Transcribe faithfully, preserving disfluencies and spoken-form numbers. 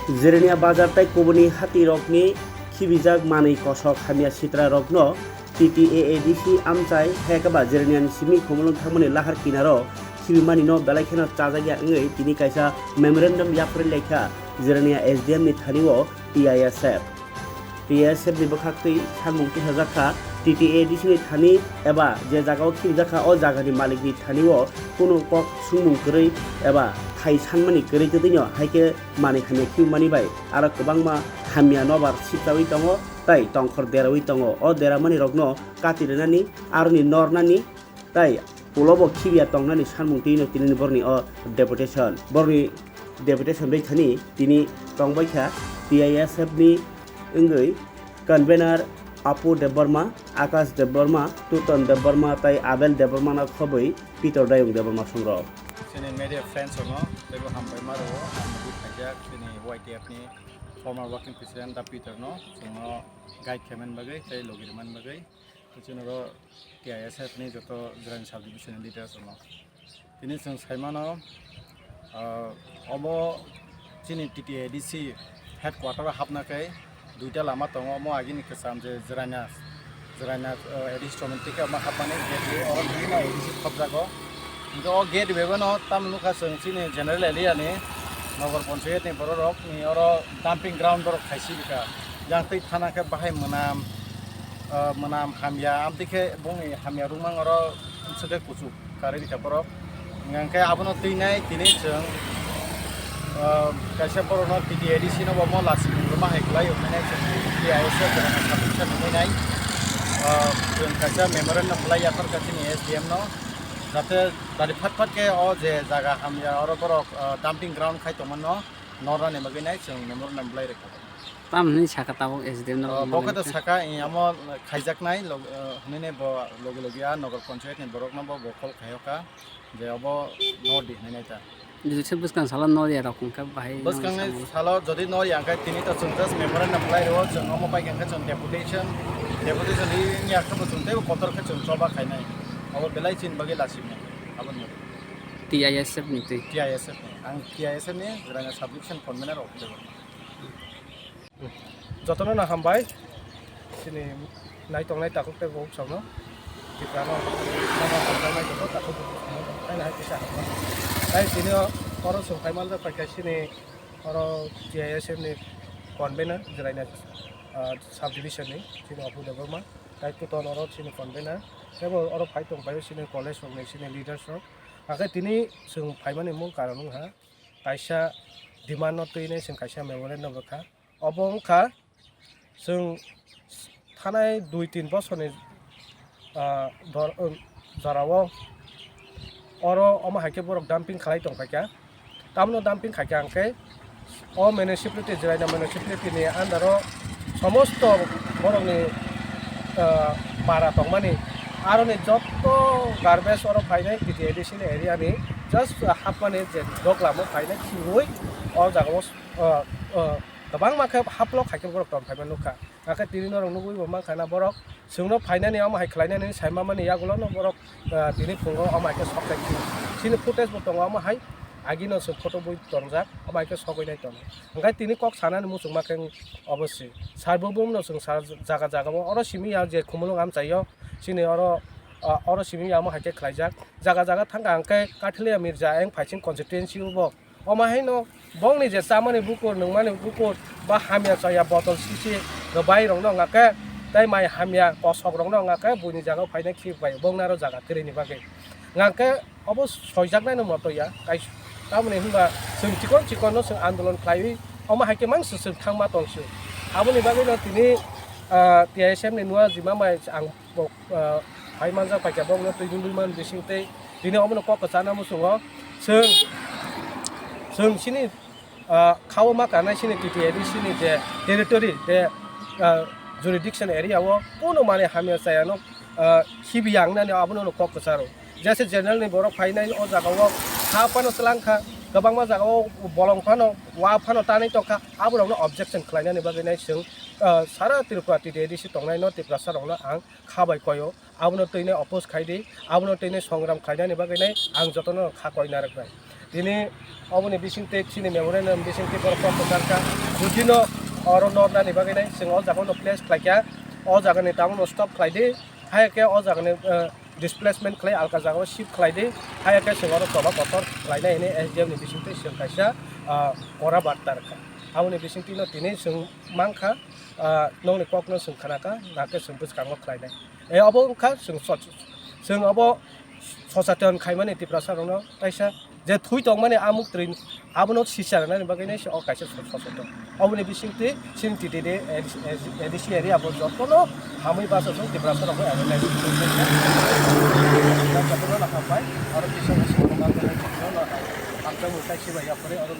Jirania bazar tei kubuni hatirokni khibijak manwi kosok hamya sitrarokno T T A A D C amchai hekaba Jiraniani simi khumulwng thangmani lahar kinaro khibimanino belai kheno chajakya wngwi tini kaisa memorandum yapharwi laikha Jirania S D M ni thani-o T I S F. T I S F ni bwkhaktwi samung tisajakha T T A A D C ni thani eba je jagao khibijakha o jagani malikni thani-o kunu kok swngmung kwrwi eba thai sanmani kwrwi twtwino hai khe manwi hamya khibimani bai aro kwbangma hamya nobar sipchaui tongo tei tongkhor deraui tongo. O deramanirokno kati rwnani, aroni nornani tei ulobo khibiya tongnani sanmung twino tinini borokni o deputation. Borokni deputation rwithani tini tongbaikha T I S F ni wngwi convener Apu Debbarma, Akash Debbarma, Tuton Debbarma tei Abel Debbarmano khobwi Pitor Dayung Debbarma songrok. Chini media friends rokno teibo hambai ma rwo, ang nugwi phaijak chini Y T F ni former working president da Pitor no chwngno guide khaimani bagwi tei logi rwmani bagwi. Chini oro T I S F ni joto Jirani sub division ni leaders rokno. Tini chwng saimano, ah, omo chini T T A D C headquarter o hapna khe duita lama tongo, omo agini kwcham je Jirania, Jirania, ah, A D C chomoni tike omo hapmani gate o, oro tini no A D C khopjago. Hingke o gate bebeno tamo nukha chwng chini general area ni Nogor Panchayat ni borok rok ni oro dumping ground borok khaisi bikha. Yang twi thana khe bahai mwnam, ah, mwnam hamya, amtwi khe bongni hamya rungmang oro swkhe kuchuk. Karwi rikha borok. Hingkha khe abono twi nai tini chwng, ah, kaisa borokno T T A D C no bo mo lachimung rwma hai kwlai, hwnwi nai chwng T I S F rwna satung sa nungwi nai. Ah, chwng kaisa memorandum kwlai yaphar kha chini S D M no, jate bari phat phat khe o je jaga hamya oro borok, ah, dumping ground khai tongmano nornani bagwi nai chwng memorandum bwlai rwkha. Tamo hwnwi sakha tabuk S D M no? Ah, bo khe to sakha, eh, amo khaijaknai log-, ah, hwnwi nai bo logi logi a Nogor Panchayat ni borokno bo, bo call khaio kha. Je obo nodi hinwi nai ta. Jesa bwskang salo nodi rok hwnkhe bahai. Bwskangni salo jodi nodi hwnkhe tini to chwng just memorandum khlai rwo, chwng omo pai hwnkhe chwng deputation, deputation ni wngya khe bo chwng teibo kotor khe chwng choba khainai. Obo belai chini bagwi lachimung. Aboni T I S F ni twi. T I S F ni. Ang T I S F ni Jirania sub division convener rok. Jotono no hambai, chini naitongnai takhuk tei bukhuk songno. Tiprano nono hamjaknai tongo, takhuk bukhuk songno tei nahai kisa hambai. Tei tini o oro chwng phai manjak paikha chini oro T I S F ni convener, Jirania, ah, sub division ni chini Apu Debbarma, tei Tuton oro chini convener, tei bo oro phai tong paio chini college rokni chini leaders rok. Hakhe tini chwng phaimani mung karon wngkha kaisa demand no twi nai chwng kaisa memorandum rwkha. Obo wngkha chwng thanai dui tin bosorni, ah, dor-, um, jorao oro omo hai khe borok dumping khlai tong phaikha. Tamno dumping khaikha hwnkhe o municipality, Jirania municipality ni under o somosto borokni, ah, para tongmani aroni jotto garbage oro phainai T T A D C ni area ni just hapmani je doglamo phainai khiui o jagao, ah, ah, kwbangma khe haplok hai khe borok tong phaima nukha. Hakhe tini norok nugui bo mankha na borok chwngno phainani omo hai khlainani saima mani yagulo no borok, ah, tini phungo omo hai khe sok lai khe. Chini footage bo tongo omo hai agino chwng photo bui tongjak omo hai khe sogwi nai tongo. Hwnkhe tini kok sanani muchungma khe obo se. Sarbobhumno chwng sa jaga jaga o oro simi ya je Khumulwng amchaio chini oro, ah, oro simi ya omo hai khe khlaijak. Jaga jaga thangkha hwnkhe Kathiliya Mirza Eng Phaising constituency o bo. Omo haino bongni je chamani bukur, nungmani bukur, ba hamya chaya botol sisi rwbai rokno wngkha khe, tei mai hamya kosok rokno wngkha khe, buini jaga o phaina khibuk bai bongni aro jaga kwrwini bagwi. Wngkha khe obo soijaknaino moto ya, tai tamoni hinba chwng chikon chikon no chwng andolon khlaiwi omo hai khe mangsa chwng thangma tongsu. Aboni bagwino tini, ah, T I S F ni nua jima bai ang bo, ah, phai manjak paikha, bokno twi dundui man bising tei tini omono kok kwchana muchungo. Chwng, chwng chini, ah, khao ma kanai chini T T A D C ni je territory, je, ah, jurisdiction area o kuno mani hamya chayano, ah, khibiya wngnani abono kok kwcharo. Jese general ni borok phainai o jaga o ha phano twlang kha, kwbangma jaga o bolong phano, wa phano tanwi tong kha, aborokno objection khlainani bagwi nai chwng, ah, sara Tripura T T A D C tongnai no Tiprasa rokno ang kha bai koio, abono twi nai oppose khai di, abono twi nai songram khlainani bagwi nai ang jotono kha koi narwknai. Tini oboni bisingtwi chini memorandum bisingtwi borok kok kwchar kha. Judino oro nornani bagwi nai chwng o jaga no place khlai kha, o jaga ni tamo no stop khlai di, hai khe o jaga ni, eh, displacement khlai alka jaga o shift khlai di, hai khe chwng oro choba kotor khlai nai hwnwi S D M ni bisingtwi chwng kaisa, ah, kora barta rwkha. Aboni bisingtwi no tini chwng mankha, ah, nokni kok no chwng khna kha, na khe chwng bwskango khlai nai. E obo wngkha chwng soch-, chwng obo sochaiton khaimani Tiprasa rokno kaisa je thui tongmani a muktwi abono sisa rwnani bagwi nai se o kaisa so-, sochaiton. Oboni bisingtwi chini T T D, A D C, A D C area bo jotono hamwi bachajak Tiprasa rokbo awareness jotono hambai oro kisa kisa hamjakmung kaisa bai yapharwi oro